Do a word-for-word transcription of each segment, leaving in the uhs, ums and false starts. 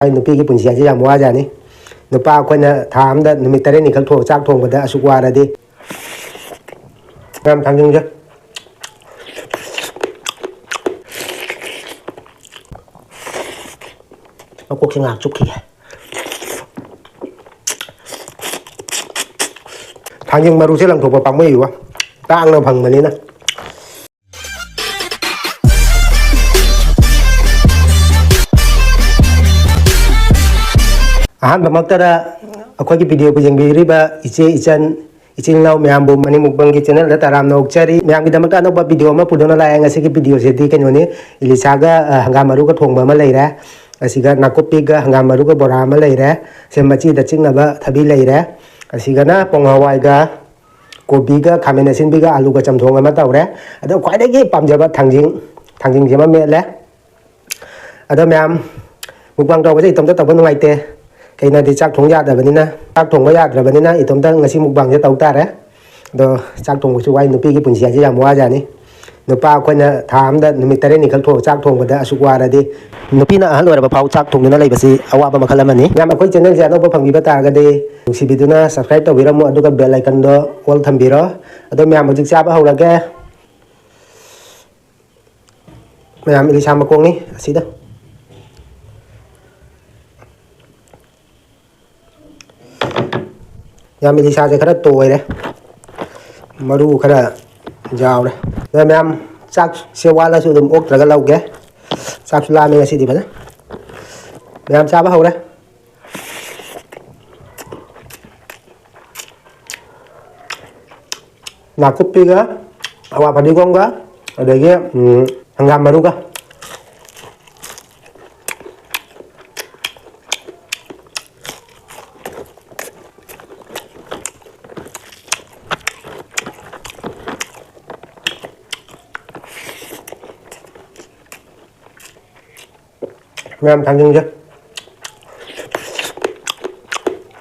ꯑꯩ ꯅꯨꯄꯤꯒꯤ ꯄꯨꯟꯁꯤ ꯍꯥꯏꯁꯦ ꯌꯥꯝ ꯋꯥꯖꯥꯠꯅꯤ꯫ ꯅꯨꯄꯥ ꯑꯩꯈꯣꯏꯅ ꯊꯥ ꯑꯃꯗ ꯅꯨꯃꯤꯠ ꯇꯔꯦꯠꯅꯤꯈꯛ ꯊꯣꯛꯑ ꯆꯥꯛ ꯊꯣꯡꯕꯗ ꯑꯁꯨꯛ ꯋꯥꯔꯗꯤ꯫ ꯌꯥꯝ ꯊꯥꯡꯖꯤꯡꯁꯦ꯫ ꯃꯀꯣꯛꯁꯦ ꯉꯥꯏꯍꯥꯛ ꯆꯨꯞꯈꯤꯒꯦ꯫ ꯊꯥꯡꯖꯤꯡ ꯃꯔꯨꯁꯦ ꯂꯪꯊꯣꯛꯄ ꯄꯥꯝꯃꯨꯏꯕ, ꯇꯥꯡꯅ ꯐꯪꯕꯅꯤꯅ꯫ ꯑꯍꯥꯟꯕꯃꯛꯇꯗ ꯑꯩꯈꯣꯏꯒꯤ video ꯌꯦꯡꯕꯤꯔꯤꯕ ꯏꯆꯦ ꯏꯆꯟ ꯏꯆꯤꯜ ꯏꯅꯥꯎ ꯃꯌꯥꯝꯕꯨ ꯃꯅꯤ ꯃꯨꯛꯕꯥꯡꯒꯤ channelꯗ ꯇꯔꯥꯝꯅ ꯑꯣꯛꯆꯔꯤ꯫ ꯃꯌꯥꯝꯒꯤꯗꯃꯛꯇ ꯑꯅꯧꯕ video ꯑꯃ ꯄꯨꯗꯨꯅ ꯂꯥꯛꯑꯦ꯫ ꯉꯁꯤꯒꯤ videoꯁꯤꯗꯤ ꯀꯩꯅꯣꯅꯤ, ꯏꯂꯤꯁꯥꯒ, ꯑ, ꯍꯪꯒꯥꯝ ꯃꯔꯨꯒ ꯊꯣꯡꯕ ꯑꯃ ꯂꯩꯔꯦ꯫ ꯑꯁꯤꯒ ꯅꯥꯀꯨꯞꯄꯤꯒ ꯍꯪꯒꯥꯝ ꯃꯔꯨꯒ ꯕꯣꯔꯥ ꯑꯃ ꯂꯩꯔꯦ꯫ ꯁꯦ ꯃꯆꯤꯗ ꯆꯤꯛꯅꯕ ꯊꯕꯤ ꯂꯩꯔꯦ꯫ ꯑꯁꯤꯒꯅ ꯄꯣꯡ ꯍꯋꯥꯏꯒ ꯀꯣꯕꯤꯒ ꯈꯥꯃꯦꯟ ꯑꯁꯤꯟꯕꯤꯒ ꯑꯂꯨꯒ ꯆꯝꯊꯣꯡ ꯑꯃ ꯇꯧꯔꯦ꯫ ꯑꯗꯣ ꯈ꯭ꯋꯥꯏꯗꯒꯤ ꯄꯥꯝꯖꯕ ꯊꯥꯡꯖꯤꯡ, ꯊꯥꯡꯖꯤꯡꯁꯤꯃ ꯃꯦꯠꯂꯦ꯫ ꯑꯗꯣ ꯃꯌꯥꯝ, mukbang ꯇꯧꯕꯁꯦ ꯏꯇꯣꯝꯇ ꯇꯧꯕ ꯅꯨꯡꯉꯥꯏꯇꯦ꯫ ꯀꯩꯅꯣꯗꯤ ꯆꯥꯛ ꯊꯣꯡ ꯌꯥꯗꯕꯅꯤꯅ, ꯆꯥꯛ ꯊꯣꯡꯕ ꯌꯥꯗ꯭ꯔꯕꯅꯤꯅ ꯏꯇꯣꯝꯇ ꯉꯁꯤ mukbangꯁꯦ ꯇꯧ ꯇꯥꯔꯦ꯫ ꯑꯗꯣ ꯆꯥꯛ ꯊꯣꯡꯕꯁꯨ ꯋꯥꯏ, ꯅꯨꯄꯤꯒꯤ ꯄꯨꯟꯁꯤ ꯍꯥꯏꯁꯦ ꯌꯥꯝ ꯋꯥꯖꯥꯠꯅꯤ꯫ ꯅꯨꯄꯥ ꯑꯩꯈꯣꯏꯅ ꯊꯥ ꯑꯃꯗ ꯅꯨꯃꯤꯠ ꯇꯔꯦꯠꯅꯤꯈꯛ ꯊꯣꯛ-, ꯆꯥꯛ ꯊꯣꯡꯕꯗ ꯑꯁꯨꯛ ꯋꯥꯔꯗꯤ꯫ ꯅꯨꯄꯤꯅ ꯑꯍꯜ ꯑꯣꯏꯔꯕ ꯐꯥꯎ ꯆꯥꯛ ꯊꯣꯡꯗꯨꯅ ꯂꯩꯕꯁꯤ ꯑꯋꯥꯕ ꯃꯈꯜ ꯑꯃꯅꯤ꯫ ꯃꯌꯥꯝ ꯑꯩꯈꯣꯏ channelꯁꯦ ꯑꯅꯧꯕ ꯐꯪꯕꯤꯕ ꯇꯥꯔꯒꯗꯤ ꯅꯨꯡꯁꯤꯕꯤꯗꯨꯅ subscribe ꯇꯧꯕꯤꯔꯝꯃꯨ, ꯑꯗꯨꯒ bell iconꯗꯣ all ꯊꯝꯕꯤꯔꯣ꯫ ꯑꯗꯣ ꯃꯌꯥꯝ ꯍꯧꯖꯤꯛ ꯆꯥꯕ ꯍꯧꯔꯒꯦ꯫ ꯃꯌꯥꯝ ꯏꯂꯤꯁꯥ ꯃꯈꯣꯡꯅꯤ ꯑꯁꯤꯗ꯫ ꯌꯥꯝ ꯏꯂꯤꯁꯥꯁꯦ ꯈꯔ ꯇꯣꯏꯔꯦ, ꯃꯔꯨ ꯈꯔ ꯌꯥꯎꯔꯦ꯫ ꯑꯗ ꯃꯌꯥꯝ, ꯆꯥꯛꯁꯦ ꯋꯥꯠꯂꯁꯨ ꯑꯗꯨꯝ ꯑꯣꯛꯇ꯭ꯔꯒ ꯂꯧꯒꯦ꯫ ꯆꯥꯛꯁꯨ ꯂꯥꯝꯃꯦ ꯉꯁꯤꯗꯤ ꯐꯖꯅ꯫ ꯃꯌꯥꯝ ꯆꯥꯕ ꯍꯧꯔꯦ꯫ ꯅꯥꯀꯨꯞꯄꯤꯒ, ꯑꯋꯥ ꯐꯗꯤꯒꯣꯝꯒ, ꯑꯗꯒꯤ, ꯎꯝ, ꯍꯪꯒꯥꯝ ꯃꯔꯨꯒ꯫ ꯃꯌꯥꯝ ꯊꯥꯡꯖꯤꯡꯁꯦ꯫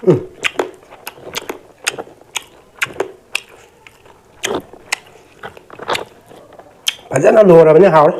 ꯎꯝ꯫ ꯐꯖꯅ ꯂꯣꯏꯔꯕꯅꯤ, ꯍꯥꯎꯔꯦ꯫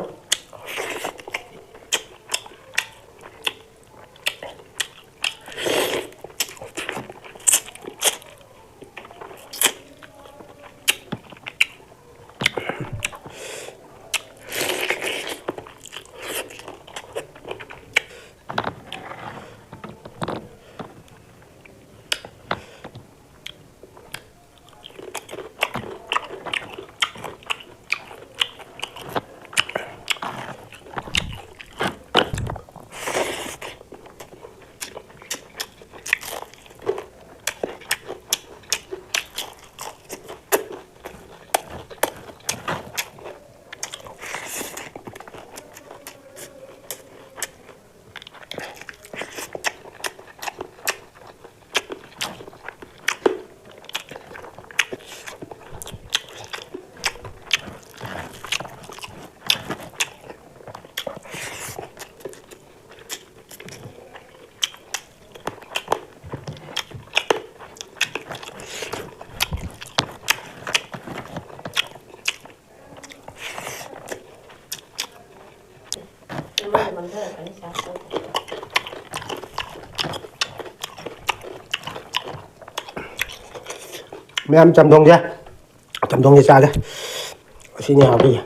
ꯃꯌꯥꯝ ꯆꯝꯊꯣꯡꯁꯦ, ꯆꯝꯊꯣꯡꯁꯦ ꯆꯥꯒꯦ꯫ ꯑꯁꯤꯅꯤ ꯍꯥꯎꯗꯣꯏꯁꯦ꯫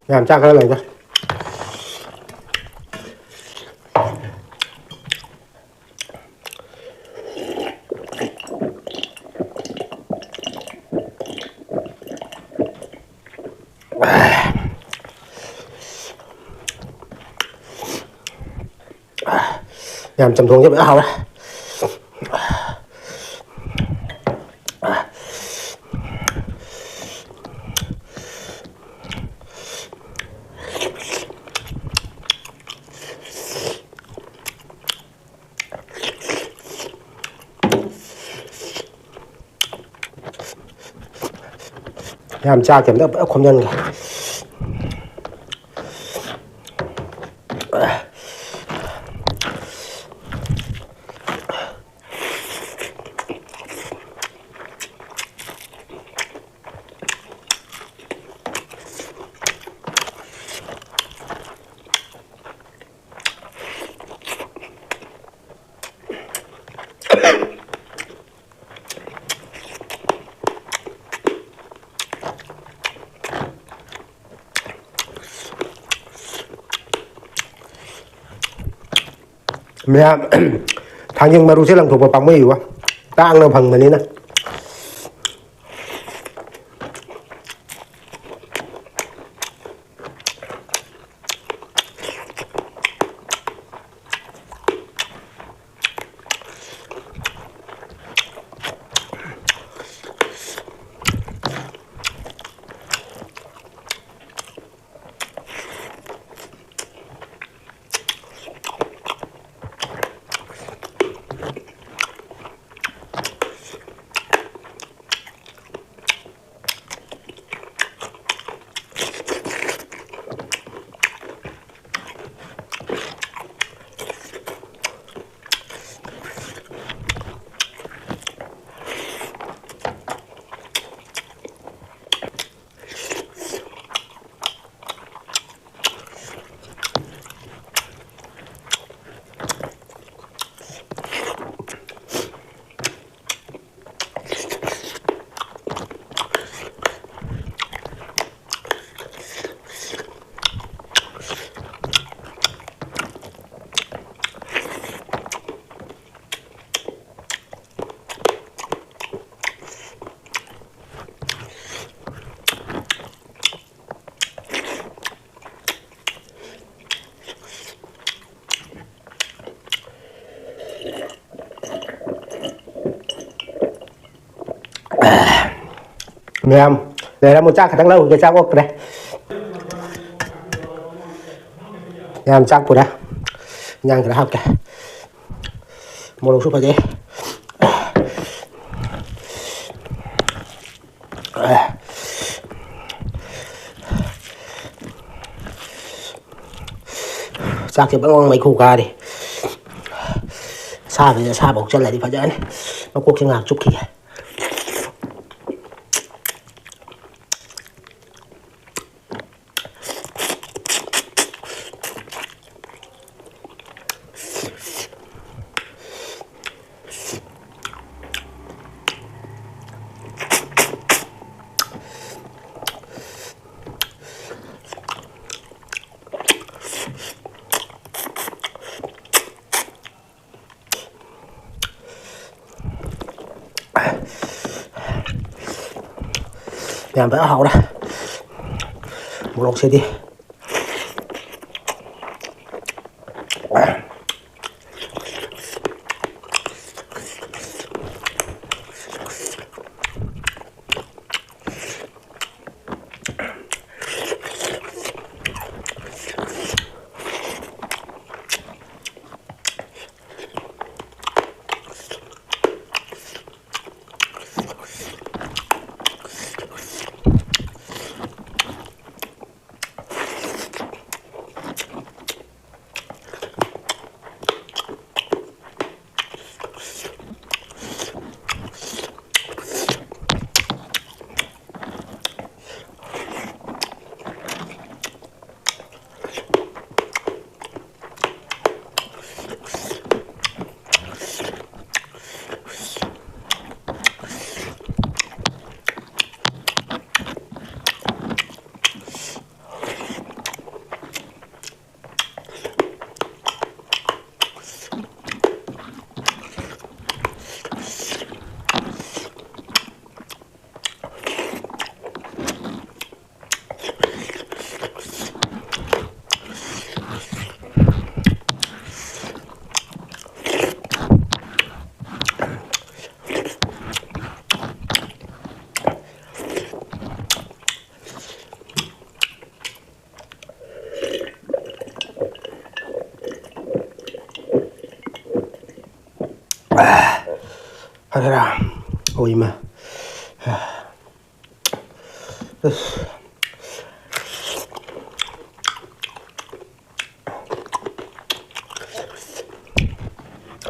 ꯌꯥꯝ ꯆꯥ ꯈꯔ ꯂꯩꯗ꯫ ꯌꯥꯝ ꯆꯝꯊꯣꯡꯁꯦ ꯐꯖꯅ ꯍꯥꯎꯔꯦ꯫ ꯌꯥꯝ ꯆꯥꯛꯇꯦ, ꯑꯝꯇ ꯐꯖꯅ ꯈꯣꯝꯖꯤꯟꯒꯦ꯫ ꯃꯌꯥꯝ, ꯊꯥꯡꯖꯤꯡ ꯃꯔꯨꯁꯦ ꯂꯪꯊꯣꯛꯄ ꯄꯥꯝꯃꯨꯏꯕ, ꯇꯥꯡꯅ ꯐꯪꯕꯅꯤꯅ꯫ ꯃꯌꯥꯝ ꯂꯩꯔꯝꯃꯨ, ꯆꯥꯛ ꯈꯛꯇꯪ ꯂꯧꯔꯨꯒꯦ, ꯆꯥꯛ ꯑꯣꯛꯇ꯭ꯔꯦ꯫ ꯃꯌꯥꯝ ꯆꯥꯛ ꯄꯨꯔꯦ꯫ ꯏꯟꯖꯥꯡ ꯈꯔ ꯍꯥꯞꯀꯦ꯫ ꯃꯣꯔꯣꯛꯁꯨ ꯐꯖꯩ꯫ ꯆꯥꯛꯁꯦ ꯕꯪ ꯕꯪ ꯃꯩꯈꯨ ꯀꯥꯔꯤ꯫ ꯑꯁꯥꯕꯁꯦ ꯑꯁꯥꯕ ꯍꯧꯆꯜꯂꯗꯤ ꯐꯖꯔꯅꯤ꯫ ꯃꯀꯣꯛꯁꯦ ꯉꯥꯏꯍꯥꯛ ꯆꯨꯞꯈꯤꯒꯦ꯫ ꯌꯥꯝ ꯐꯖꯅ ꯍꯥꯎꯔꯦ ꯃꯣꯔꯣꯛꯁꯤꯗꯤ꯫ ꯐꯔꯦꯔꯥ? ꯑꯣ ꯏꯃꯥ꯫ ꯑꯁ꯫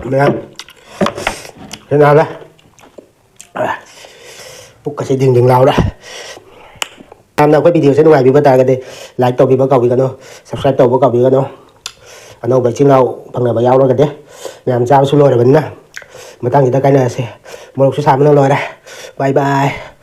ꯃꯌꯥꯝ, ꯁꯤ ꯅꯥꯜꯂꯦ꯫ ꯄꯨꯛꯀꯁꯦ ꯗꯤꯡ ꯗꯤꯡ ꯂꯥꯎꯔꯦ꯫ ꯌꯥꯝꯅ ꯑꯩꯈꯣꯏ videoꯁꯦ ꯅꯨꯡꯉꯥꯏꯕꯤꯕ ꯇꯥꯔꯒꯗꯤ like ꯇꯧꯕꯤꯕ ꯀꯥꯎꯕꯤꯒꯅꯨ, subscribe ꯇꯧꯕ ꯀꯥꯎꯕꯤꯒꯅꯨ꯫ ꯑꯅꯧꯕ ꯏꯆꯤꯜ ꯏꯅꯥꯎ ꯐꯪꯅꯕ ꯌꯥꯎꯔꯒꯗꯤ꯫ ꯃꯌꯥꯝ ꯆꯥꯕꯁꯨ ꯂꯣꯏꯔꯕꯅꯤꯅ ꯃꯊꯪꯒꯤꯗ ꯀꯥꯏꯅꯔꯁꯦ꯫ ꯃꯣꯔꯣꯛꯁꯨ ꯁꯥꯕꯅ ꯂꯣꯏꯔꯦ꯫ Bye bye꯫